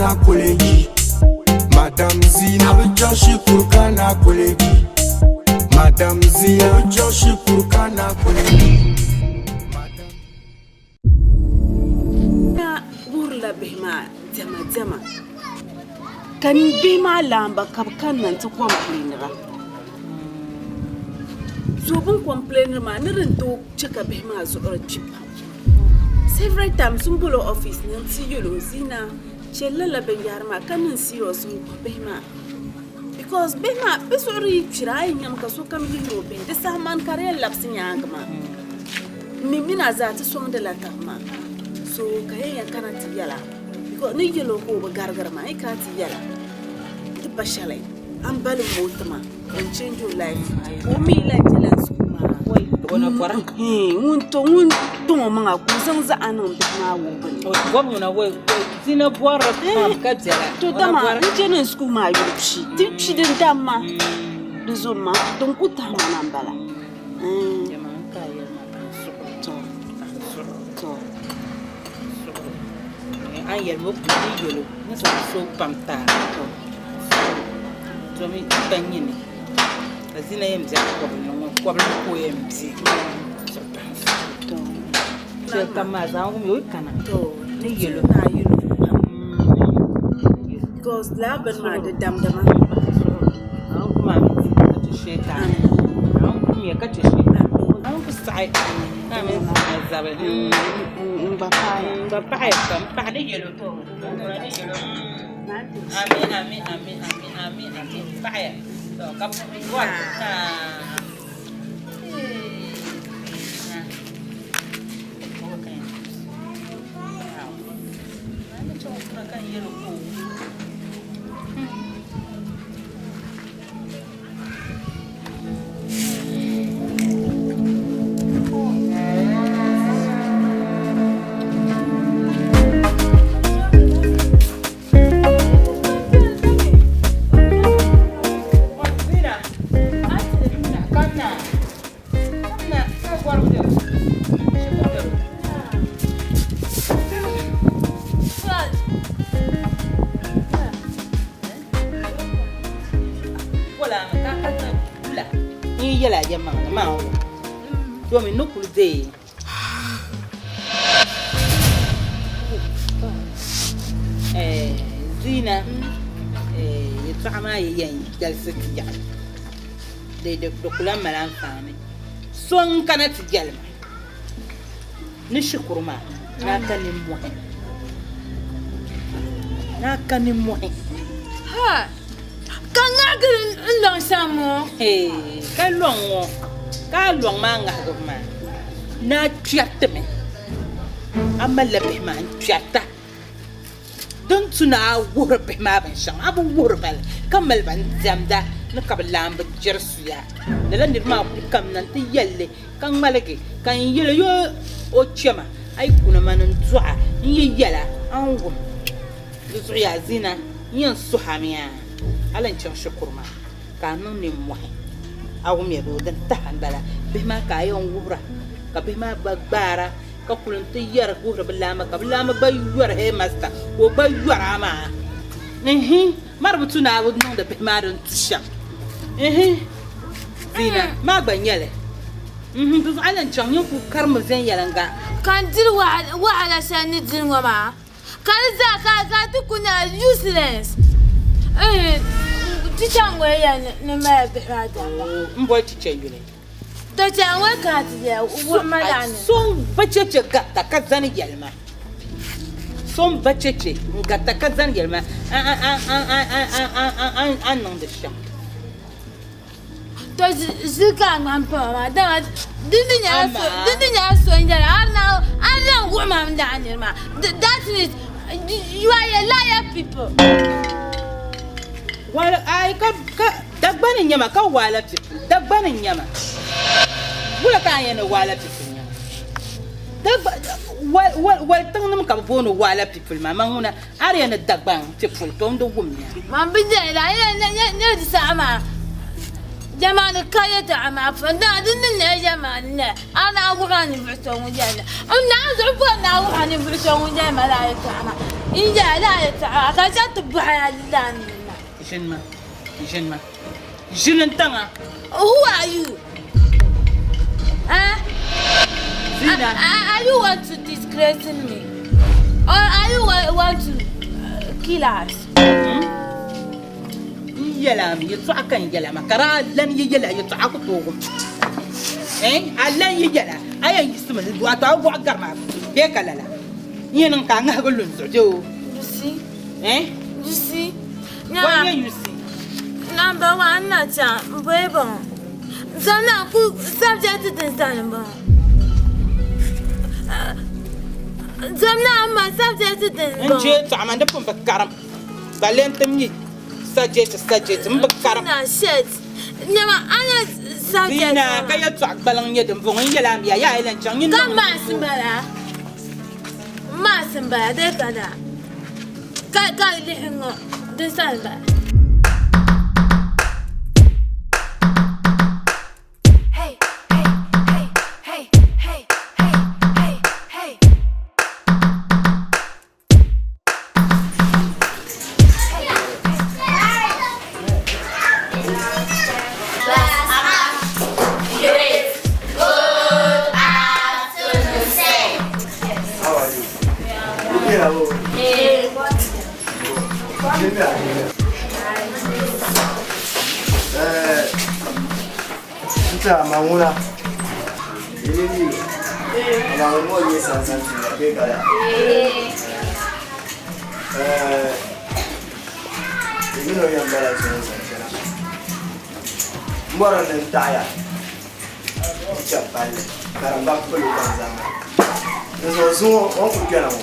na koleji. Madam Zina bi chaŋ shikuru ka na koleji. Madam Zina bi chaŋ shikuru ka na koleji. Yaa wuhirila bihi maa diɛma diɛma ka bihi maa laamba ka bɛ kanna nti kɔmpileenira. So bɛ ni kɔmpileeniri maa ni di ni tooi che ka bihi maa zuɣuri kpi pam. Several times m boli o office ni nti yɛl o Zina chɛ lala binyɛhiri maa ka niŋ serious n-wuhi bihi maa because bihi maa bɛ zuɣuri yi kpira a yi nyami ka sokam lihiri o bihi di saha mani ka di yɛn labisi nyaaŋa maa. M mi mini a zaa ti sɔŋdila taba maa so ka yɛn yɛn kana ti yɛla because ni yɛl o ka o bi garigiri ma n yi kana ti yɛla ti pa shɛli a ni balim o ti ma ka n change o life ka o mi lahi bela n school maa ŋun tɔŋ o maŋa ka o zaŋ zaɣa niŋ bihi maa wuhibu ni. To dama n chani n school maa yuli kpi ti kpi din damma di zom ma din ku tahi ma na m-bala. Because lala bini maa di damdi ma. N yi yɛl a yɛlimaŋli maa wum, domin ni kul deei. Zina yɛtɔɣa maa yi yɛn galisi ti yaɣi, di ku lan mali anfaani. So n-kana ti jɛli ma ni shikuru maa ni a ka nimmɔhi. Ni a ka nimmɔhi. Ha! Ka ŋahigi n lɔŋ shɛm ŋɔ. Ka lɔŋ ŋɔ, ka a lɔŋ maa ŋahigibu maa, ni a kpɛritimi, a malila bihi maa n-kpɛrita. Din tu ni a wuhiri bihi maa binshɛŋa, a bi wuhiri ba li, ka mali ba n-diɛmda ni ka bɛ laamba jɛri suya. Lala niriba maa kul kamina nti yɛli li, ka ŋmaligi ka n yɛl o, Yoo o chɛ ma, a yi kuna ma ni n dɔɣ a, n yi yɛl a, a ni wum. Di zuɣu yaa Zina, n yɛn suh a mi a hal n chaŋ shikuru maa ka a niŋ nimmɔhi. A wumya bee? Din tahi m-bala, bihi maa ka a yɛn wuhira, ka bihi maa gba gbaara. Ka kuli nti yɛri guhiri bɛ laamba, ka bɛ laamba gba yɔri headmaster, ka o gba yɔri a maa. Ihi, ma di bi tu ni a bi niŋdi bihi maa din tu shɛm. Ihi, Zina, maa gba nyɛ li. Ihi, di zuɣu a lan chaŋ nyin kuli karimi viɛnyɛliŋga. Ka n diri wahala shɛli n ni diri ŋɔ maa, ka di zaa ka a ti ku nyɛla useless. Ihi, chicha ŋɔ yɛli ni m mali bihi maa diɛmda. M boli chicha yuli. So n-ba cheche garita ka zani yɛli ma. So n-ba cheche n-garita ka zani yɛli ma a ni niŋdi shɛm. To ʒili ka a ŋmani pama maa dama di ni nyɛla so n-yɛli a ni lan wuhi ma m lahi niri maa that means you are a liar people. Dagbani n-nyɛ ma ka waala people. Dagbani n-nyɛ ma. Wula ka a yɛn ni waala people nyɛ ma? Wali tiŋnim ka bɛ booni waala people maa. Man ŋuna a di yɛn ni Dagbaŋ people to n di wumya. Man bi yɛli a ni di saha maa jɛmaani ka yɛtɔɣa maa puuni dama di ni nyɛla jɛmaani nɛli a ni a wuhi a ninvuɣ so ŋun yɛli li. N naai zuɣu bɔri ni a wuhi a ninvuɣ so ŋun yɛli ma lala yɛtɔɣa maa. N yɛla lala yɛltɔɣa maa ka chaŋ ti bɔhi a laannim maa. Ʒini ma, ʒini ma, ʒini n tiŋa. Who are you? Eh? Zina. Are you want to disgrace me? Or are you want to kill us? N yɛla mi yɛtɔɣa ka n yɛla ma ka daa lan yi yɛla yɛtɔɣa ku tooi wum. Eh? A lan yi yɛla a yɛn yiɣisimi n wato a bɔɣu gari maa bee ka lala n yɛn niŋ ka a ŋahigi lu n zuɣu bee o? You see? Eh? You see? Wa nyɛ you see? Number one na chaŋ n bɔyi bɔŋɔ. Zaŋ na ku subject din sani n bɔŋɔ. Zaŋ na ma subject din N bɔŋɔ. je tɔɣa ma di pun bi karim. Balle n ti mi subject subject m bi karim. Na shit. Nyama a nyɛ subject Zina ka yɛltɔɣa gbaliŋ nyɛ din bɔŋɔ n yɛla a miya yaa yi lan chaŋ nyin Ka niŋ maths n bala. Maths n bala dee ka daa. Ka ka lihi ŋɔ din sani n bala. Ŋuna amaa ŋɔ nyɛ sansan ti bee ka yaa di mini o yɛn bala zuŋɔ zaŋ chana m bɔri ni n taɣiya picha palli karimba palo ka n zaŋ di zuɣu zuŋɔ o ni kuli kpɛna ŋɔ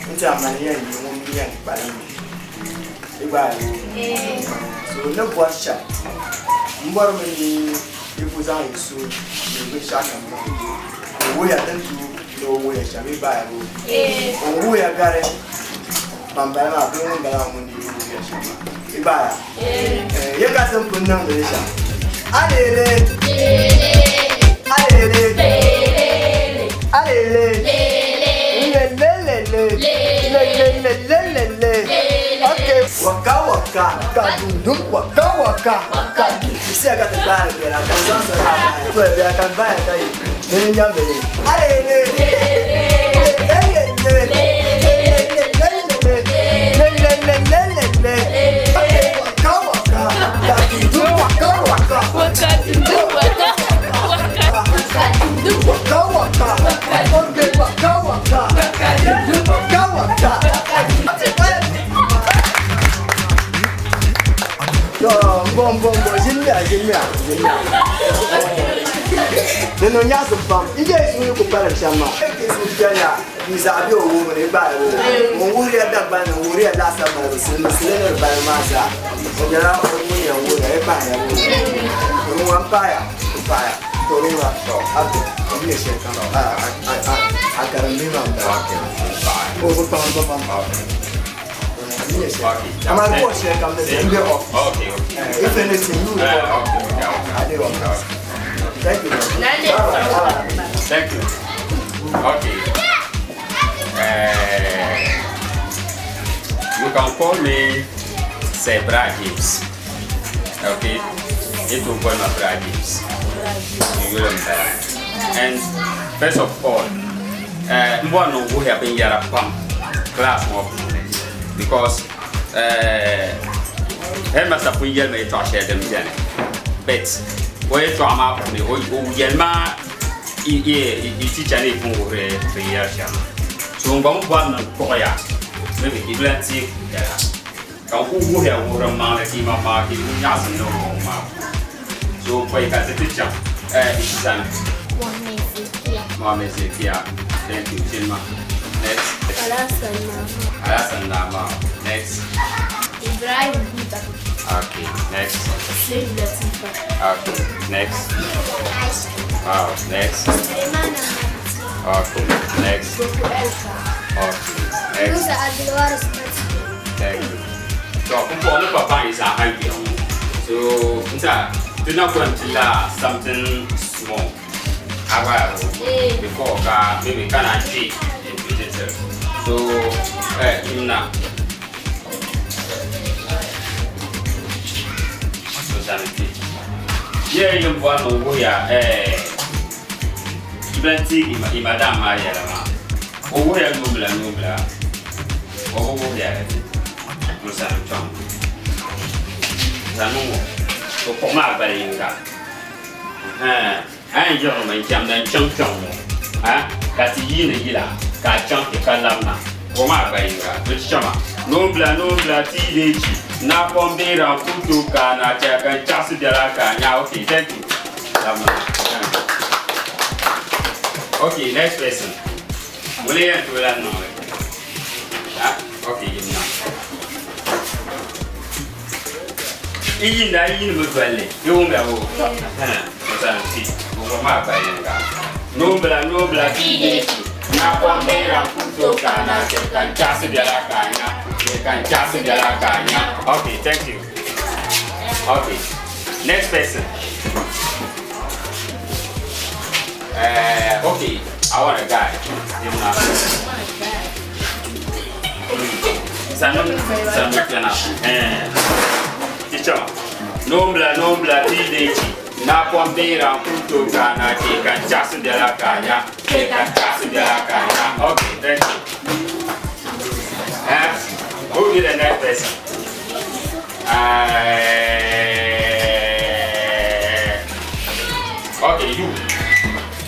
n tiɛha mani yɛn yi ŋun mi yɛn kpalim mi di gba so n ni bɔri shɛm m bɔrimi ni yi ku zaŋ yi suhu ni binshɛɣu kam niŋ o wuhiya din tu ni o wuhiya shɛm yi gbaai o o wuhiya gari ban bala maa bee ŋun bala maa ŋun ni yi wuhiya shɛm maa yi gbaaya ya ka ti ni pun niŋdi li shɛm alele alele alele lelelele lelelelelele okay waka waka ka dundun waka waka ka siya ka ti gbaari biɛla ka zaŋ sara to biɛla ka baya ka yi ni nyambili alele lelelele lelelelelele okay waka waka ka dundun waka waka Waka dundun waka waka dundun waka waka okay waka waka waka waka To mbo mbo mbo ʒinimiya ʒinimiya ʒinimiya di niŋ nyaɣisim pam yi je suhu ku kpalim shɛm maa ti suhu piɛlli n zaɣa be o wuhibu ni gbaai o ŋun wuhiriya Dagbaŋ ni wuhiriya laasabu malibu silimiinsili ni di balibu maa zaa o nyɛla ŋun yɛn wuhiriya yi pahiya o ŋun pahiya n pahiya to di ŋuna Abdu n nyɛ shɛli kam a karim bihi maa n bala o bi kpaŋ ba pam amaa di bɔri shɛli kam ni n be office if anything you will I dey office. Thank you. Thank you. Okay. You can call me Sir Bra James. Okay. It will call me Bra James. You will And first of all, m bɔri ni wuhiya binyɛra pam class ŋɔ puuni because headmaster pun yɛli ma yɛltɔɣa shɛli din beni but o yɛltɔɣa maa puuni o yɛli ma i teacher ni pun wuhiri binyɛri shɛm so n gba mi bɔri ni n kpuɣiya maybe i bi lan teei yɛla ka n ku wuhiya wuhiri n maŋli ka i maŋmaŋa ka i nyaɣisim ni wuhibu maa so pɔi ka ti ti chaŋ sani. Mohammed Zekia. Mohammed Zekia. Thank you. Chinma. Next. Alhassan Nama. Alhassan Nama. Next. Ibrahim Buba. Okay. Next. Slave Latifa. Okay. Next. Aisha. Wow. Next. Suleiman Ahmad. Okay. Next. Goku Elka. Okay. Next. Musa Abdulwaris Mati. Thank you. So, kumpo ni papa yi zaa ha ŋɔ. So, nta, ti na kɔn ti la something small. Aba before ka maybe kana kpe into detail. So, yimna. So zani ti. Yɛ yin bɔri ni wuhiya ban ti i madam maa yɛla maa. O wuhiya nuubila nuubila. O bi wuhiya li. N zani kpɛŋ. Zani ŋɔ. O kpuɣi maa gbali yinga. A yɛn yiɣirimi n-chɛmda n-chaŋ kpɛŋ ŋɔ, a ka ti yiini yila ka a chaŋ ti ka labina. Kpuɣi maa gbali yinga. Di chama. Noombila noombila ti yi lee chi. Naapɔŋ beera n-ku tooi ka a na chɛ ka n chaɣisi biɛla ka a nya. Okay, thank you. Labina. Okay, next person. Ŋuni yɛn tooi lahi niŋ li? Ah, okay, yimina. I yiinda, i yiinimi doli li. Yi wumya boo? Misali ti, bi wuhi maa gba yinga. Noombila, noombila ti yi deei ti. Naapɔŋ beera n-ku tooi ka a na chɛ ka n chaɣisi biɛla ka a nya. Ka n chaɣisi biɛla ka a nya. Okay, thank you. Okay, next person. Okay, I want a guy. Yimina. Sanu, sanu kpɛna. Teacher, noombila, noombila ti yi deei chi. Naapɔŋ beera n-ku tooi ka a na chɛ ka n chaɣisi biɛla ka a nya. Chɛ ka n chaɣisi biɛla ka a nya. Okay, thank you. Eh, who will be the next person? Okay, you.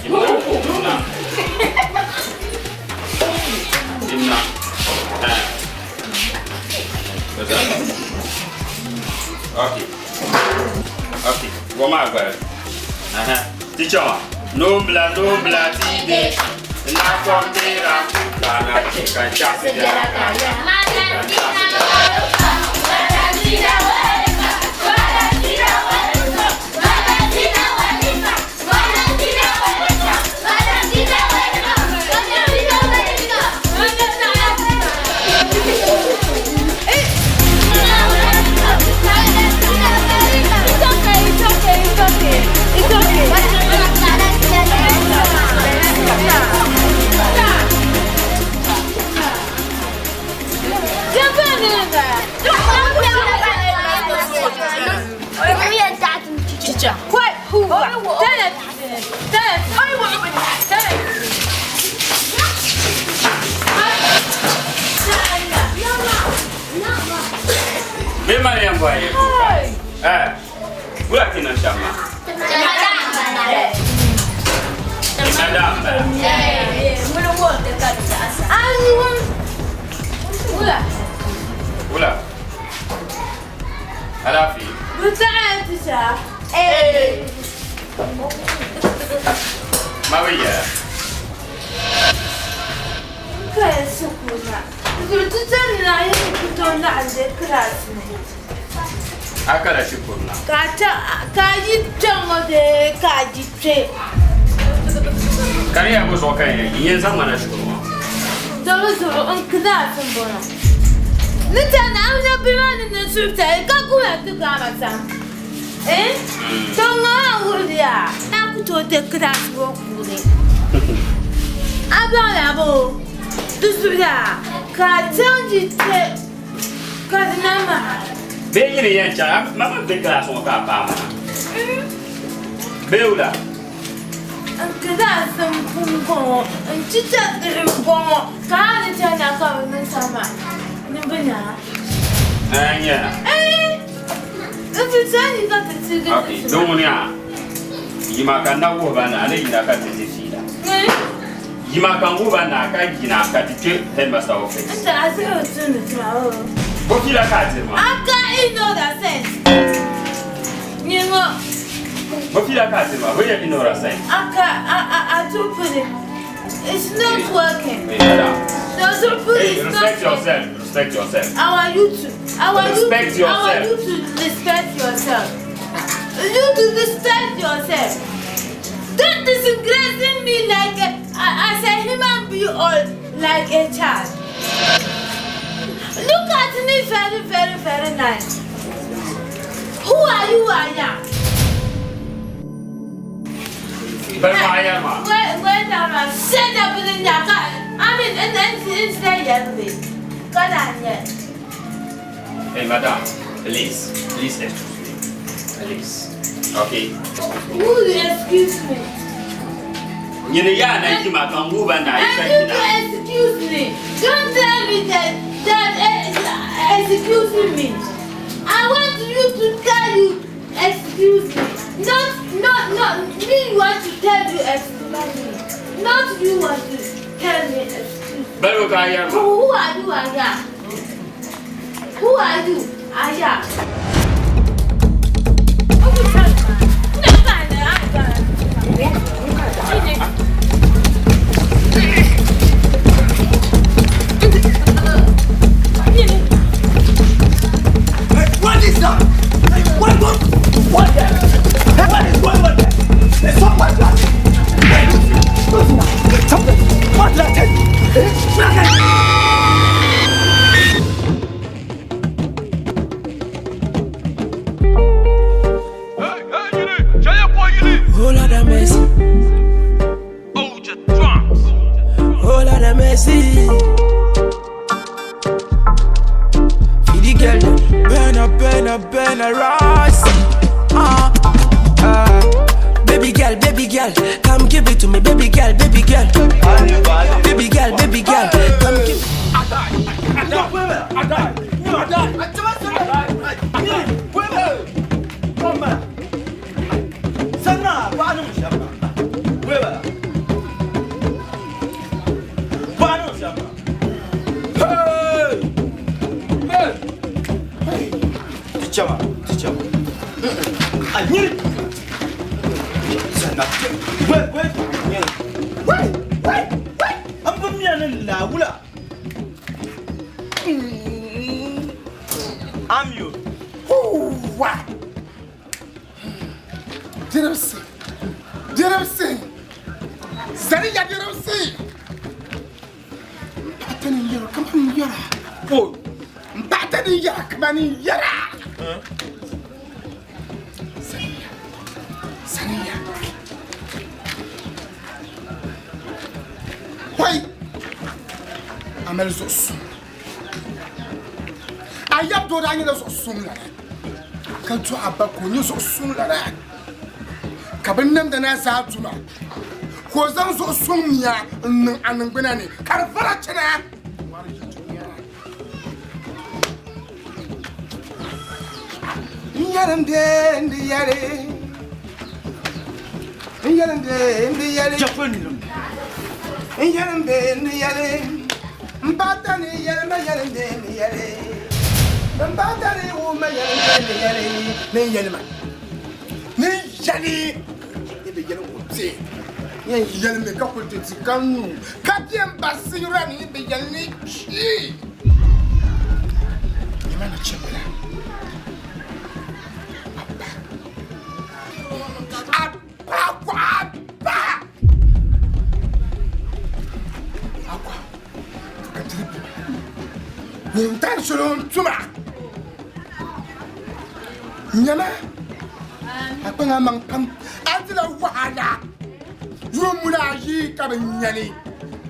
Yimina, yimina. Yimina. What's up? Okay. Okay. Goma agbara. Aha. Teacher, nombla nombla ti de. Na kombera kana kan chasi de kana. Bɛ mali yan bɔhi eh wula ti niŋ shɛm maa madam bala wula alaafee ma bi yɛla A kala shikuru na. Ka yi kpɛŋ ŋɔ bee ka a yi kpɛ. Ka di yɛli bo zuɣu ka n yɛn zaŋ ma na shikuru ŋɔ? Dɔbi zuɣu n class n bɔŋɔ. Ni tɛri ni a nya bihi maa ni niŋ suhupiɛlli ka guhira ti gaama tam. Eh? To ŋɔ maa wuhiri ya a ku tooi kpɛ class ŋɔ puuni. A baŋla bɔ di zuɣu yaa ka a chaŋ yi kpɛ ka di na maha. Bee nyini yɛn chaŋ a ma mi be class ŋɔ ka a paai ma na. Bee wula? N class n pun bɔŋɔ n chicha bihi n bɔŋɔ ka a ni chaŋ na ka bi niŋ shɛm maa ni bi naa. Ɛɛn nyɛ na. Ɛɛn n ti chaŋ yi ka ti tiligi ti Ok, tuma. din ŋuni yaa yima ka n na wuhi ba na a ni yina ka ti di fiila. Yima ka n wuhi ba na ka yina ka ti kpe headmaster office. N ti a zuɣu tumdi tuma o. Bo fiila ka a diri maa? Aka inora sense. Nyɛ ŋɔ. Bo fiila ka a diri maa? Bo yɛ inora sense? Aka a a a zuɣu puli. It's not working. Hey, madam. The zuɣu puli Hey, is not respect working. yourself. Respect yourself. Our YouTube. Our Respect YouTube. yourself. Our YouTube. Respect yourself. You to respect yourself. Don't disgrace me like a, as a human being or like a child. Look at me very, very, very nice. Who are you? I am. Bari ma a yɛri maa. Wait, wait, I'm a set up in the I'm mi n n n yɛli bɛ ka daa nyɛ. Hey, madam, please, please excuse me. Please. Okay? Who will excuse me? Nyini yaa na yima ka n wuhi ba na yi ka And you yina. excuse me. Don't tell me that that excuse me. I want you to tell you excuse me. Not not not me want to tell you excuse me. Not you want to tell me excuse me. Balibu ka a yɛri Who, ma. who are you, Aya? Who are you, Aya? What is that? What what what the? What is going on there? There's someone there. Something. What did I tell you? What did I tell you? Whole lot of mercy. Whole lot of mercy. Feed the girl them. Bena, bena, bena, Rossi. Baby girl, baby girl, come give it to me. Baby girl, baby girl. Baby girl, baby girl, come give. Amyo. Wa. Dirimsi. Dirimsi. Zani ya dirimsi. Mpata ni yɛra kama ni yɛra. Oh. Mpata ni yɛra kama ni yɛra. Zani ya. Zani ya. Hoi. Amali zuɣu suŋ. A yab doo daa nyɛla zuɣu suŋ lana. Ka dɔɣi a ba ka o nyɛ zuɣu suŋ lana. Ka bi namda naa zaa duma. Ka o zaŋ zuɣu suŋ mia n niŋ a niŋgbuna ni ka di vara chana. N yɛlim de n di yɛli. N yɛlim de n di yɛli. N yɛlim de n di yɛli. N ba tani yɛli ma yɛlim de n di yɛli. N ba tani wu ma yɛlim de n di yɛli. Ni n yɛli ma. Ni n yɛli. Ni bi yɛli o bɛ. Ni n yɛli mi ka kuli ti ti ka nuu. Ka bɛ n ba sigira ni bi yɛli ni chi. Nyɛma na chɛbila. Abba. Abba akwa abba. Akwa. Ka diri bi. Ŋun tari soli n tuma. Nyɛma. A kpaŋa maŋ pam. A dila wahala. Yuun muna ayi ka bi nyɛli.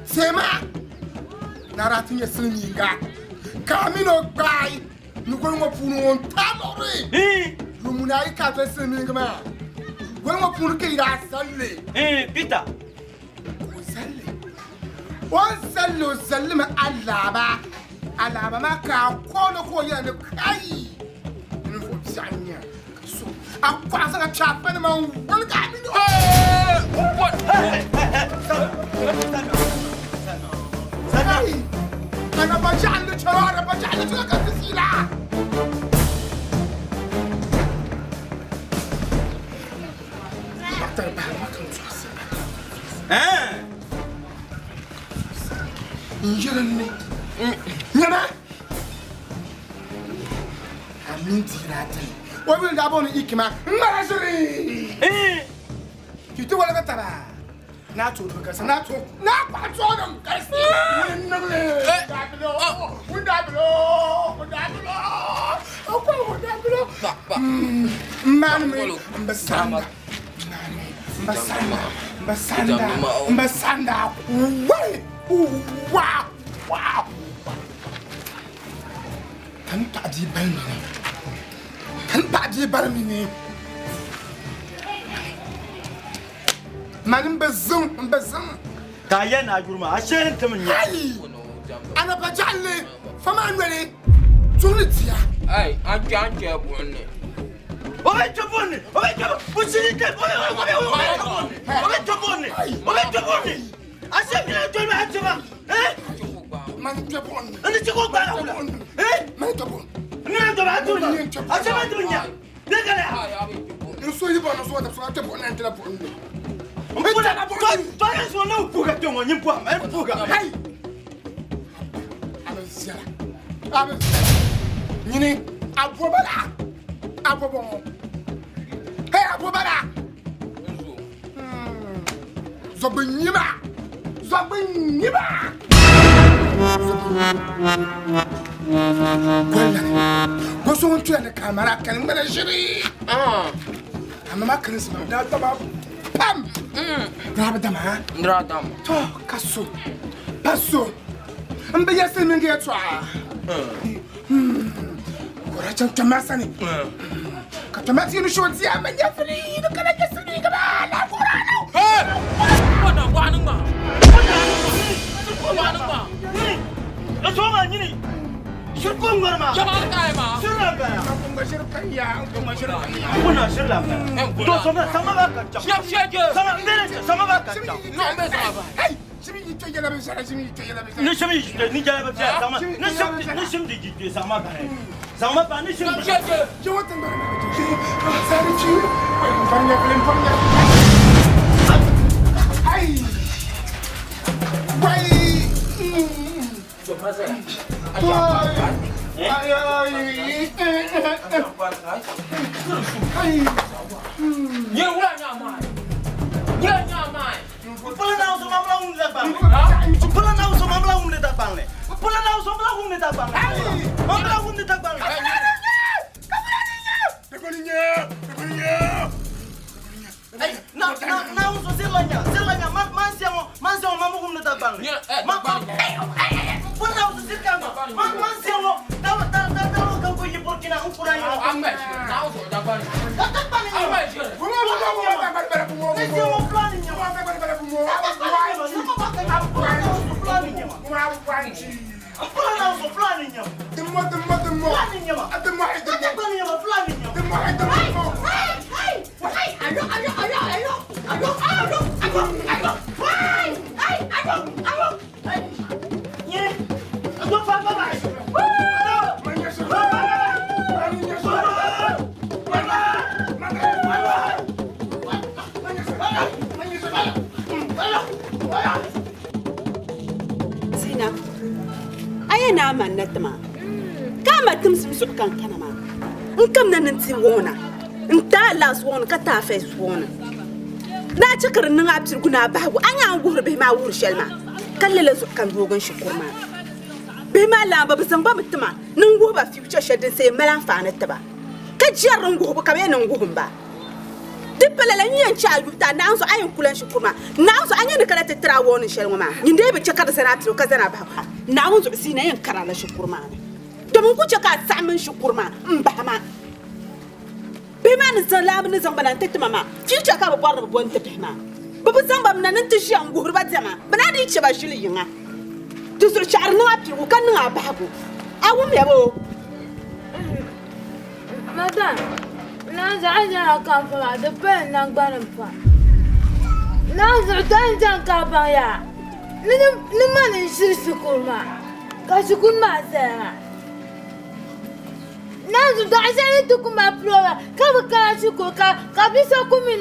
Seema. Nara ti nyɛ silimiinga. Ka a mini o gbaai ni goli ŋɔ puuni ŋun taamɔri. Yuun muna ayi ka a doli silimiinga maa. Goli ŋɔ puuni ka yi daa zalli. Peter. O zalli. O ni zalli o zallimi alaaba. Alaaba maa ka a kooni ka o yɛli ni kai. Ninvuɣu biɛɣu n-nyɛ ka so a kɔɣa zaŋ a kpe a panima n-woligi a mini o. Hey! أنا بجعل الشوارع بجعل لك التسيلة أكتر بها ما كنت Njirni. Nyama. Amin tirati. O bi da bon ikima. Ngara siri. Ki ti wala ka taba. Na to ka sa na to na kwa to don kasi. Wun dabilo. Wun dabilo. Wun dabilo. O ko wun dabilo. Man mi mbasanda. Mbasanda. Mbasanda. Mbasanda. Wai. Wow! Wow! Ka n paɣa bia bali mini. Ka n paɣa bia bali mini. Mani n bi ziŋ, n bi ziŋ. Ka a yɛli ni a yuri ma, a shee ni tim n-nya. Ayi! Anapa jaɣilli, fa maa noli, duɣu ni dia. Ai, a kpe a ni kpe buɣim ni. O bɛ kpe buɣim ni, o bɛ kpe buɣim ni, o bɛ kpe buɣim ni, o bɛ kpe buɣim ni, o bɛ kpe buɣim ni. A shee mi na doli ma a kpe ma, eh? Mani kpe buɣim ni. N ni chɛ ka o gbaai a wula, eh? Mani kpe buɣim ni. N ni na doli a doli ma, a shee mi tim n-nya. Ne ka lɛ. N so yi bɔri ni so wa so a kpe buɣim ni n kpela buɣim ni. N pula to yɛn so ne puhiga kpe ŋɔ nyin pɔhim n puhiga. Hai! A bi viɛla. A bi viɛla. Nyini a bɔba la. A bɔba ŋɔ. Hey a bɔba la. Zɔgbi nyima. Zɔgbi nyima. Gollani. Goso ŋun tuya ni kamara kani ŋmana ʒiri. Amma maa kani zima daa dama pam. Daa bi dama. Daa dama. To ka so pa so n bi yɛsi mini yɛtɔɣa. Ka o daa chaŋ kpɛm maa sani. Ka kpɛm maa ti yɛn ni o di a ma nyɛvili ni kana nyɛ silimiinga maa la kuɣira na. Kɔna bɔɣu ni ŋmaa. Bɔɣu ni ŋmaa. N so maa nyini shiri ko ŋmari maa. Jama ni kaai maa. Shiri la bala. N ŋma shiri kan ya, n ŋma shiri kan ya. Kuna shiri la bala. To sama sama ba ka chaŋ. Shɛb shɛb je. Sama n bɛ sama ba ka chaŋ. No n bɛ sama ba. Hey, shimi yi to yɛla bin shɛla, shimi yi to yɛla bin shɛla. Ni shimi yi ni jɛla bi piɛla sama ni shim ni shim di ji sama ba. Sama ba ni shim. Shɛb shɛb je. Jɛ wa tiŋgbani maa bi jɛ. Sari chi. N pam nyɛvili, n pam nyɛvili. Ai. Wai. Ai ai. Ai. Nyɛ wula nyaa maa. Wula nyaa maa. Pula na uso mamla wum da bang. Pula na uso mamla wum da bang. Pula na uso mamla wum da bang. Mamla wum da bang. Ay, na na na uso zilanya, zilanya man man siamo, man siamo mamu wum da bang. Ma ma Pula na uso zilka ma. Man man siamo, da da da da ka ko yi Burkina un pula ni. An bɛ shiri. Na uso da bani. Da da bang. An bɛ shiri. Ni siamo fulani nyama. Pula na uso fulani nyama. Fulani nyama. Da bang nyama fulani nyama. Zina, a yɛn ni a man na tima ka a ma timsim zuɣu ka n kana maa n kamina ni n ti wɔŋna n ti a last wɔŋni ka ti a first wɔŋni ni a chɛ ka di niŋ a pirigu ni a bahigu a nya a ni wuhiri bihi maa wuhiri shɛli maa ka lala zuɣu ka n yoogi n shikuru maa bihi maa laamba bi zaŋ ba mi tima ni n wuhi ba future shɛli din sa yɛn mali anfaani ti ba ka jɛri n wuhibu ka bɛ yɛn ni n wuhim ba di pa lala n yɛn chɛ a yubu ti a naanzu a yɛn kula n shikuru maa naanzu a nyɛ ni kana ti tiri a wɔɔni shɛli ŋɔ maa nyin dee bi chɛ ka di zani a pirigu ka zani a bahigu Naawuni zuɣu zina yɛn kara la shikuru maa ni domin ku chɛ ka a saɣim n shikuru maa m bahi ma bihi maa ni zaŋ laambi ni zaŋ ba na n-ti ti ma maa future ka bɛ bɔri ni bɛ bo n-ti bihi maa bɛ bi zaŋ ba mi na ni n-ti ʒiya n-guhiri ba diɛma bɛ naa dii chɛ ba ʒili yiŋa di zuɣu chaɣiri niŋ a pirigu ka niŋ a bahigu a wumya boo? Madam, naan zuɣu a nyɛla kampa maa di pali naŋgbani pam. Naan zuɣu ka n chaŋ ka baŋ yaa ni mani n-ʒiri shikuru maa ka shikuru maa zaya maa. Naan zuɣu daɣu shɛli ni ti ku mali program ka bi kana shikuru ka bi so ku mi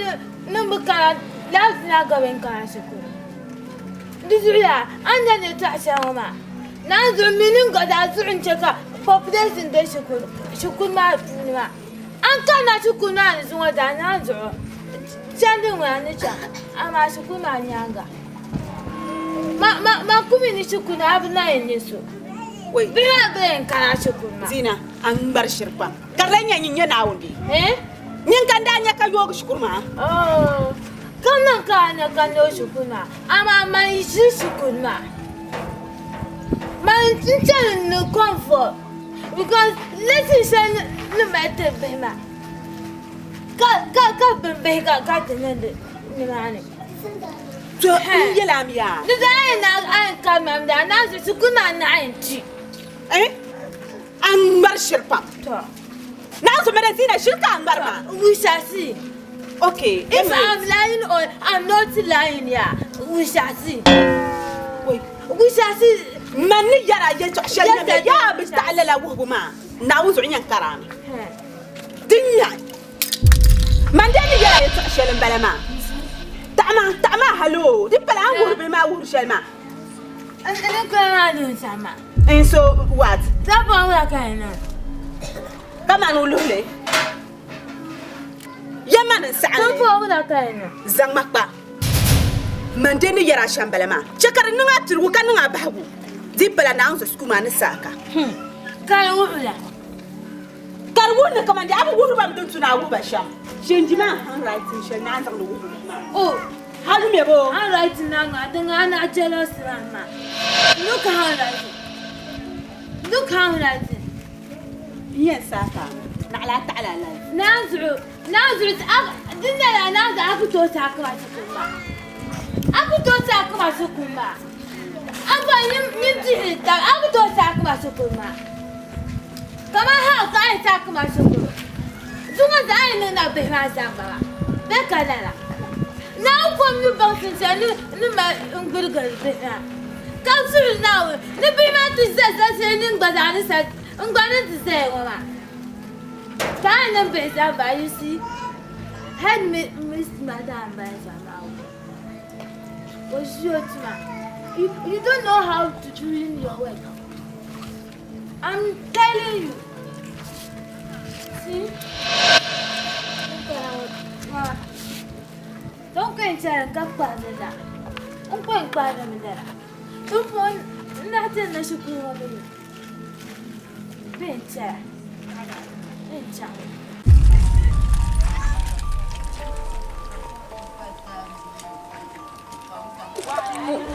ni bi kana lala zina ka bɛ kana shikuru. Di zuɣu yaa a ni nya yɛltɔɣa shɛli ŋɔ maa naan zuɣu mi ni gba zaa zuɣu n-chɛ ka population be shikuru maa puuni maa. A ni kanna shikuru maa ni zuŋɔ zaa naan zuɣu chandi ŋuna ni chaŋ amaa shikuru maa nyaaŋa man ku mi ni shikuru ni a bi na yɛn nyɛ so. Bihi maa gba yɛn kana shikuru maa. Zina, a ŋmari shiri pam ka di lahi nyɛ nyin nyɛ Naawuni bee? Eh? Nyin ka n daa nya ka yoogi shikuru maa? Oh, ka niŋ ka a nya ka n yooi shikuru maa, amaa man yi ʒiri shikuru maa. N chani ni comfort because lesson shɛli ni mali tiri bihi maa ka ka ka bini bihi ka ka ti niŋdi nimaani. To n yɛli a mi yaa. Di daa yɛn na a yɛn kari ma mi daa naan zuɣu shikuru maa naɣ yɛn kpi. Eh? A ŋmari shiri pam. To. Naan zuɣu madam Zina shiri ka a ŋmari maa. We shall see. Okay. If I'm lying or I'm not lying, yeah, we shall see. Wait. We shall see. Man ni yɛra yɛltɔɣa shɛli nyɛ bɛ yaa bi taɣi lala wuhibu maa Naawuni zuɣu yɛn kari a mi. Di nya man dee ni yɛra yɛltɔɣa shɛli n bala maa. Taɣima taɣima halo di pala a ni wuhiri bihi maa wuhiri shɛli maa. N ni kuli maa ni n saha maa. And so what? Sabon wula ka yi niŋ? Kamani o luhili. Yɛma ni n saɣim li. Sabon wula ka yi niŋ? Zaŋma kpa. Man dee ni yɛra shɛm bala maa. Chɛ ka di niŋ a pirigu ka niŋ a bahigu. Di pala Naawuni zuɣu shikuru maa ni saha ka. Ka di wuhi la. Ka di wuhi ni kaman di a bi wuhiri ba mi din tu ni a wuhi ba shɛm. Shenji maa handwriting shɛli ni a ni zaŋdi wuhiri ba maa. Oh. Hali mɛ bo. Handwriting na ŋa din ŋa na jealous man maa. Look handwriting. Look handwriting. N yɛn saa ka naɣila a taɣila life. Naan zuɣu naan zuɣu a din na la naan zuɣu a ku tooi saai kama shikuru maa. A ku tooi saai kama shikuru maa. A gba nyin dihiri taba a ku tooi saai kama shikuru maa. Kamani hal ka a yɛn saai kama shikuru. Zuŋɔ zaa a yi niŋ na bihi maa zaa m-bala bɛ ka lala. Naawuni kom ni baŋsim shɛli ni mali n-gburigiri bihi maa, ka suhiri Naawuni ni bihi maa ti za za shɛli ni n gba zaa ni sa n gba ni ti zaya ŋɔ maa. Ka a yi niŋ bihi zaa m-bala, you see, head miss madam m-bala zaa maa o o ʒi o tuma. You don't know how to do your work. I'm telling you. See? Don't go and tell ka kpaari la. N ko n kpaari mi lala. N po n daa ti na shikuru ŋɔ mi ni. Bɛ n chɛra. Bɛ n chaŋ.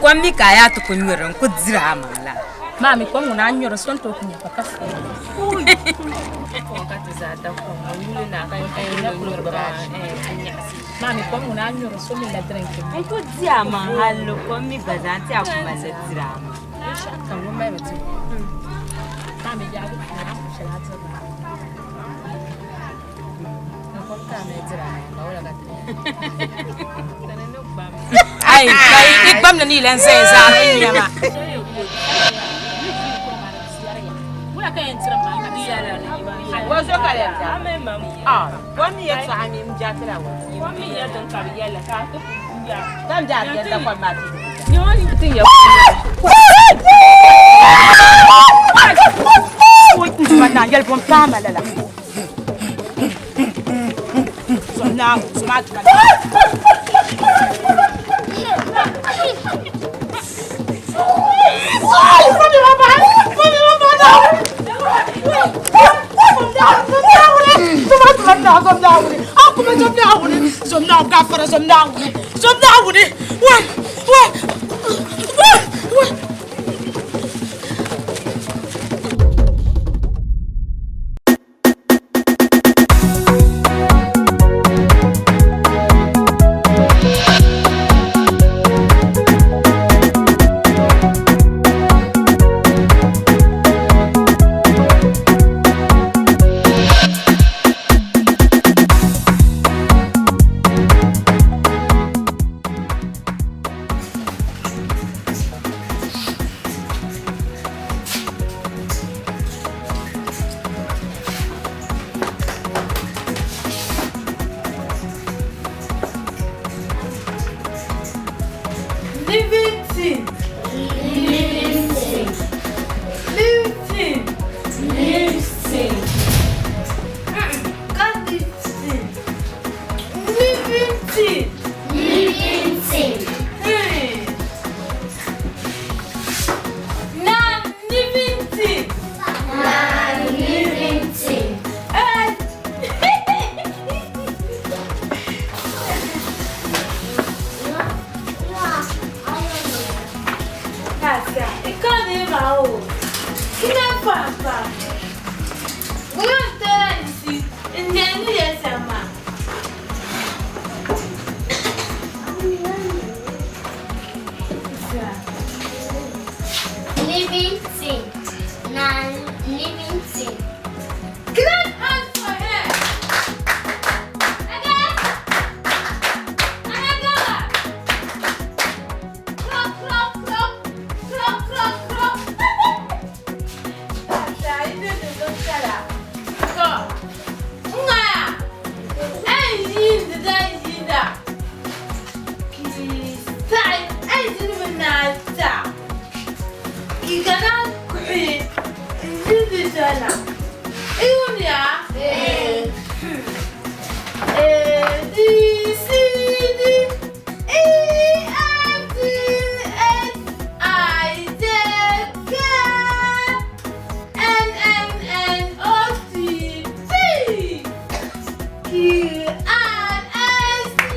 Kom mi ka a yaa ti ku nyuri n ku diri a maŋ la. Maa mi kom ŋuna a nyuri so n tooi ku nya ka ka fo. Ka ti zaa da kom ŋɔ yuli na ka na kuli nyuri maa maa mi kom ŋuna a nyuri so mi la drink. N ku di a maŋ halli kom mi gba zaa ti a ku mali diri a maŋ. Binshɛɣu kam ŋun mali mi ti maa mi yaagu puuni a ku shɛli a diri maa. Ai, i gbamdi ni yi lan zaya zaa bɛ nya ma. Living thing. Living thing. Living thing. Living thing. Can't live thing. Living thing. Living thing. Now living thing. Now living thing. pam pam. Ŋuna n-tooi n-si n-nɛli ni yɛli shɛm maa. Living thing. Non-living thing. Clap hands for her. Again. Another one. Clap, clap, clap. Clap, clap, clap. Tata, you do the good So, nga, ai yin da yin da. Ki sai, ai zin na ta. Ki kana kui, zin di sana. Iwunya? Eh. A B C D E F G H I J K L M N O P Q R S T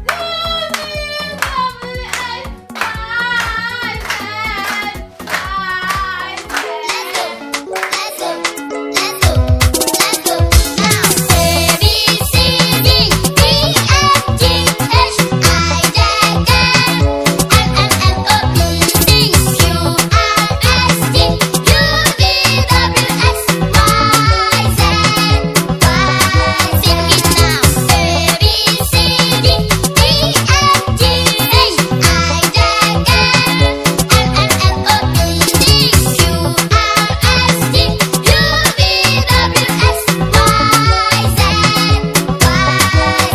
U V W X Y Z Y Z. Let's go, let's go, let's go now. A B C D E F G H I J K L M N O P Q R S T U V W X Y Z Y. Sing it now. A B C D E F G H I J K L M N O P Q R S T U V W X Y Z Y.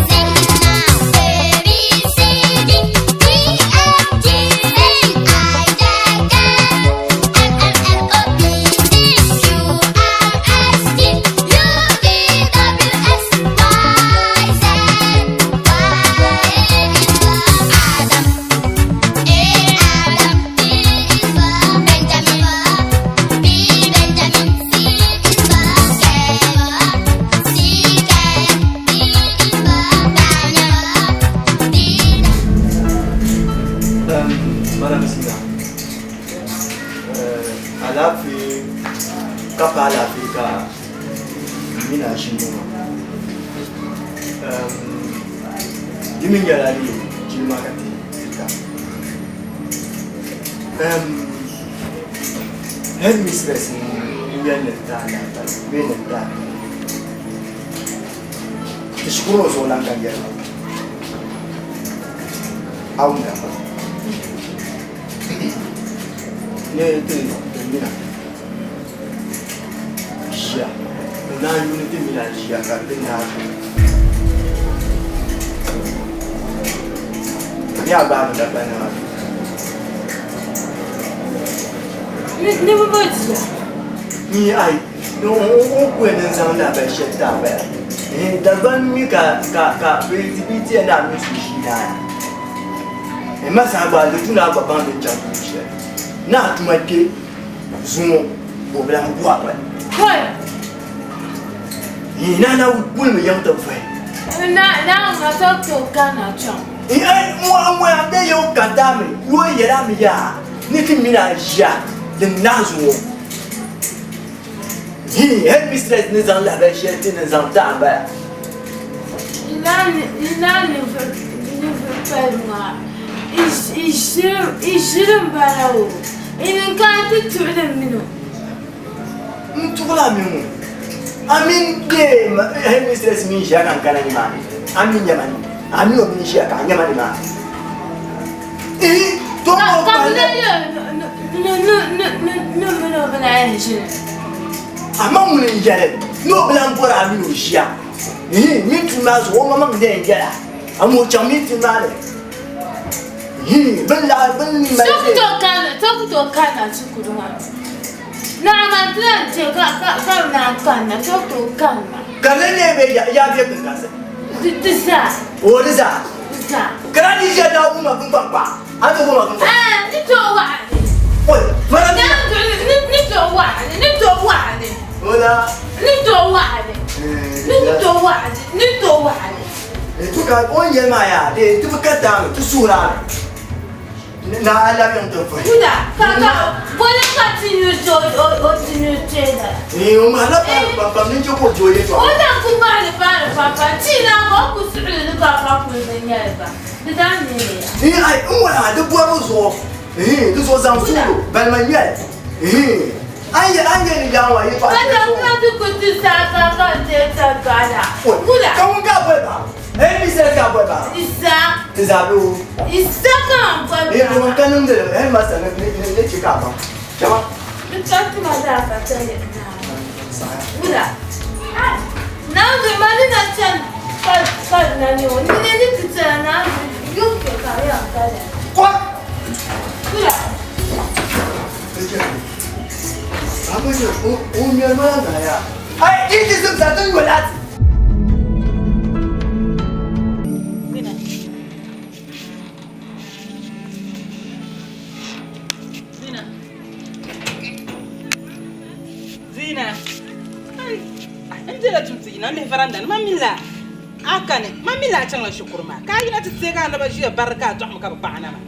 Sing it now. A B C D E F G H I J K L M N O P Q R S T U V W X Y Z Y. Adam, A Adam, B is for Benjamin, B Benjamin, C is for Ken, C Ken, D is for Daniel, D. Madam Sina, alaafee ka pa alaafee ka n mini a ʒini ŋɔ maa. Di mi nyɛla di jilima ka ti ta. Headmistress n yɛli ni ti a lahabali bee ni ti a ti shikuru ŋɔ zuɣu lan ka n yɛli ba. A wumda ni ti mina ʒiya n naan yuuni ti mina ʒiya ka di naai ni a gbaai mi Dagbaŋ maa. Ni bi bo jia. Ni ai ni o ku yɛn ni zaŋ lahabali shɛli ti a bala. Dagbaŋ mi ka ka ka bi bi ti yɛn ni a mini so ʒii naaya. Ma saha gba di tu ni a gba baŋ din chaŋ tuun shɛli. Ni a tuma kpe zuŋɔ ka o bi lahi guhi a pali. Hoi! Na na kulimi yiŋ ti vuhi. Na na ŋa so to kana chaŋ. Ŋɔ a be yɛn ka daami yo yɛla mi yaa ni ti mini a ʒiya din nahi zuŋɔ. Headmistress ni zaŋ lahabali shɛli ti ni zaŋ ti a bala. Ina ninvuɣ pali maa i ʒiri m-bala o. I niŋ ka a ti tuɣili m mini o. N tuɣila a mini ŋun? A mini bee headmistress mini ʒiya ka n kana nimaani? A mi nyama ni? A mi o mini ʒiya ka a nyama nimaani? Ihi, to o Ka bɛ kpahili. lee yɛli ni m mini o bi lahi ʒini. Amaa ŋuni n-yɛli ni o bi lahi bɔri a mini o ʒiya? Ihi, minti maa zuɣu o maŋmaŋ n-lee yɛla, amaa o chaŋ minti maa ni. Ihi, bɛ ni lahi, bɛ ni mali So ku tooi kana, so ku tooi kana shikuru maa. Naɣima n-ti lahi che ka ka ka bɛ naan kanna, so ku tooi kanna. Ka di lee be ya, ya be kinkansi? Di, di zaa. O di zaa? Di zaa. Ka daa di ʒiya daa wum a biŋkpaŋkpaɣa, a ni tooi wum a biŋkpaŋkpaɣa? Ɛɛn, ni tooi waɣi li. Oi, madam Nia. Ni, ni tooi waɣi li, ni tooi waɣi li. Ola. Ni tooi waɣi li. Ni tooi waɣi li, ni tooi waɣi li. Tu ka o ni yɛli maa yaa, dee ti bi ka taami, ti suhuri a mi. Na a labi n ti vuhi. Wula ka ka boli ka ti nyu ti o o ti nyu ti na. Ee o mahila paari pam pam ni n chɛ ka o je o yɛltɔɣa. O na ku mahili paari pam pam ti na ka o ku suɣili ni ka ka kuli ni nyɛli ba di daa neeya. Ee ai n wala di bɔri o zuɣu ee di zuɣu zaŋ suɣilo balima nyɛli ee a ni yɛ a ni yɛ ni yaŋ maa yɛltɔɣa Ka shɛli ta zuɣu. ka ti ku ti saa ka ka ti ta gbaada. Wula. Ka ŋun ka boli ba Isa ka boli ba. Isa. Ti zaa bi o. Isa ka n boli ba. Ee to ka niŋdi li headmaster ni ni ni che ka baŋ. Chama. Di ka ti ma zaa ka ta yɛ na. Wula. Naanzu ma ni na chani ka ka na ni o ni ni ni ti chana naanzu yuŋ ke ka ya ka ya. Kwa. Wula. Abu ni o o nyɛri ma na ya. Ai ti ti zim sa ti yola ti. Zina. Zina. Zina. Ai, n dela tum ti yina n lihi varanda ni ma mi la a kani ma mi la a chaŋla shikuru maa ka a yina ti teegi a naba ʒiya bari ka a dɔɣimi ka bi paɣi na maa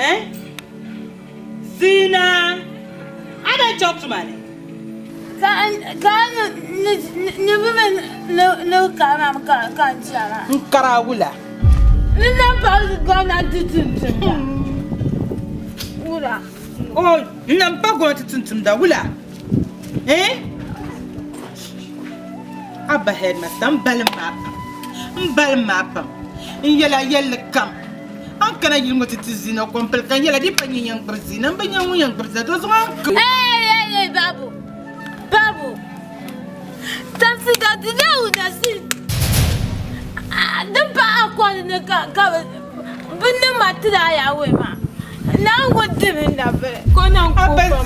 eh? Zina a daa chaŋ tuma ni Ka ka ni ni bi mi ni ni ka ma ka ka n chana. N kara wula. Ni na pa gomnati tumtumda. Wula. O n na pa gomnati tumtumda wula. Eh? Abba headmaster n balim maa pam. N balim maa pam. N yɛla yɛlli kam. An kana yili ŋɔ ti ti zina kompili ka nyɛla di pa nyɛ yɛn gbubi zina n bi nyɛ ŋun yɛn gbubi zina to zuɣu an Hey, hey, hey, babu. Babu. Tamsi ka di na wuna si. Din pa a kɔni ni ka ka bi niŋ ma ti daa yaa wei maa. Naa ŋun dimi na biri. Ko na n ko fa ma.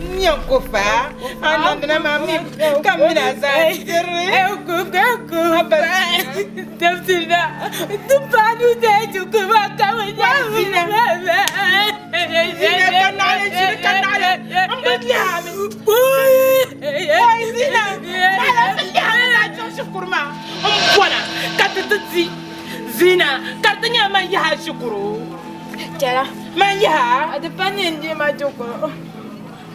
N yɛn ko fa. A niŋdina maa mi ka mina zaa diri. Ku ka ku fa. Tamsi na din pa nu da ji ku ma ka mi na Zina. Zina ka naɣili zina ka naɣili n bi lihami. Oi zina. Naɣila n bi lihami na chaŋ shikuru maa n bɔna ka ti ti di zina ka di ti nyɛla man yaha shikuru. Chɛla. Man yaha. A ti pa ni n di ma shikuru.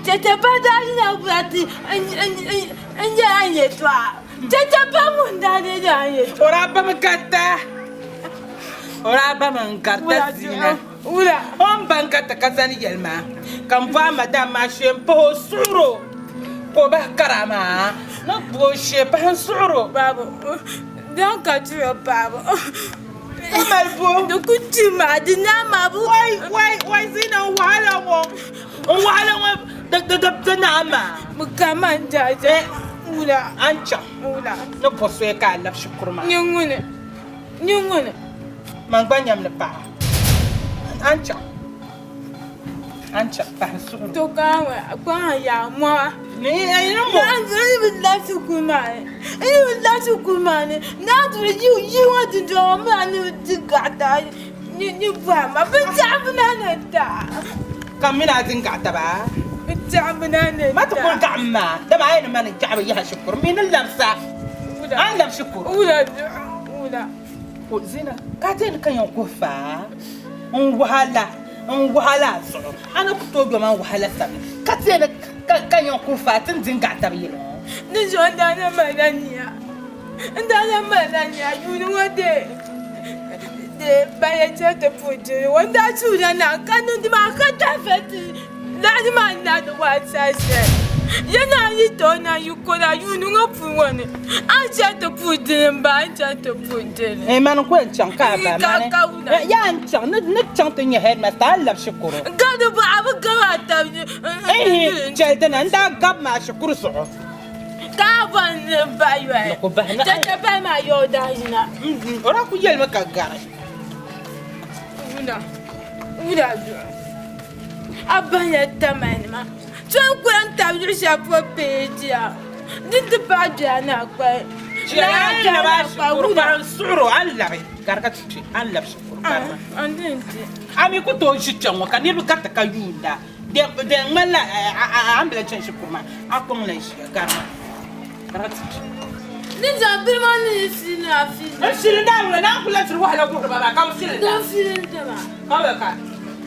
Chɛchɛ pa daa yina bula ti n yɛla n yɛltɔɣa. Chɛchɛ pa ŋun daa lee yɛla n yɛltɔɣa. O daa ba mi garita. O daa ba mi n garita zina. Wula. O ni ba n garita ka zani yɛli ma ka n bɔhi madam maa shee n pahi o suɣuro ka o bahi kara maa ni gbubi o shee pahi n suɣuro. Babu, dan ka tuya paɣaba. Ka mali bo. Di ku ti maa di naa maa bu. Wai wai wai zina n wahala ŋɔ n wahala ŋɔ di di di di naa maa. Bi ka man jaaja. Wula. A ni chaŋ. Wula. Ni bɔ soya ka a labi shikuru maa. Ni ŋuni. Ni ŋuni. Man gba nyam ni paɣa. A ni chaŋ. A ni chaŋ pahi n suɣuro. To ka kpaŋ yaa mɔɣa. Ni a yi niŋ mɔ. N bi labi shikuru maa ni. N bi labi shikuru maa ni. Naa duri yi yi ŋɔ dundɔŋ ŋɔ maa ni di gaɣita ni ni bɔhi ma bin taɣi bi na ni taɣa. Ka m mini a di n-gaɣi taba? Bin taɣi bi na ni Ma ti kuli gaɣim maa, dama a yi ni ma ni gaɣi bi yaha shikuru, m mi ni labisa. A ni labi shikuru. Wula wula. O zina ka a teeni ka yɛn kuhi faa n wahala n wahala a zuɣu a ni ku tooi doma n wahala sabila ka teeni ka yɛn kuhi faa ti ni di n-gaɣi tabi yili ŋɔ. Ni zuɣu n daa na malila nia n daa na malila nia yuuni ŋɔ dee dee ban yɛn chaŋ ti puhi dini ŋɔ n daa tuurila na ka niŋdi maa ka tahi ti laɣiri maa n daa ti waai saha shɛli ya naan yi tooi na yi kɔna yuuni ŋɔ puuni ŋɔ ni a ni chaŋ ti puhi dini m-bala a ni chaŋ ti puhi dini. Eh, mani n-ku yɛn chaŋ ka a ba mani. Yaa n chaŋ ni chaŋ ti nya headmaster a ni labi shikuru. Gabi bɔ a bi gabi a tabi ni. Ehe, chɛli dina n daa gabi maa shikuru zuɣu. Ka a bɔri ni n bahi yoli. Ni ku bahi na. Chɛchɛ bahi maa yɔɔ daa yina. O daa ku yɛlimi ka gari. Wula, wula zuɣu. A bahiya tamanima. Tɔn kuli n tabi luɣ shɛli polo peejiya. Di ti paai doya ni a kpali. Chɛli a ni labi a shikuru paɣa n suɣir o, a ni labi gari ka ti kpe, a ni labi shikuru gari ma. A mi ku tooi ʒi kpɛŋ ŋɔ ka niriba gariti ka yuunda. Di ŋmanila a ni bi lahi chani shikuru maa, a kɔŋ lan ʒiya gari ma. Gari ka ti kpe. Ni zaŋ bini maa ni si na fili. N fili daa wula na n kuli lahi diri wahala guhiri ba maa ka bi fili da. N fili dama. Ka bɛ ka.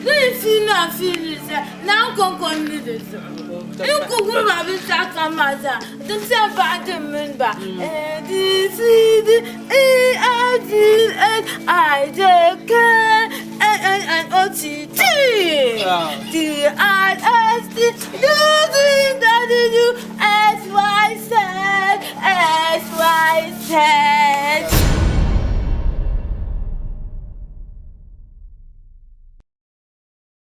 Ni n fili na fili sa na n kɔŋko n ni di zuɣu. N ku guri ba binshɛɣu kam maa zaa din piɛli paɣa din mini ba A B C D E F G H I J K L M N O T T T I S T U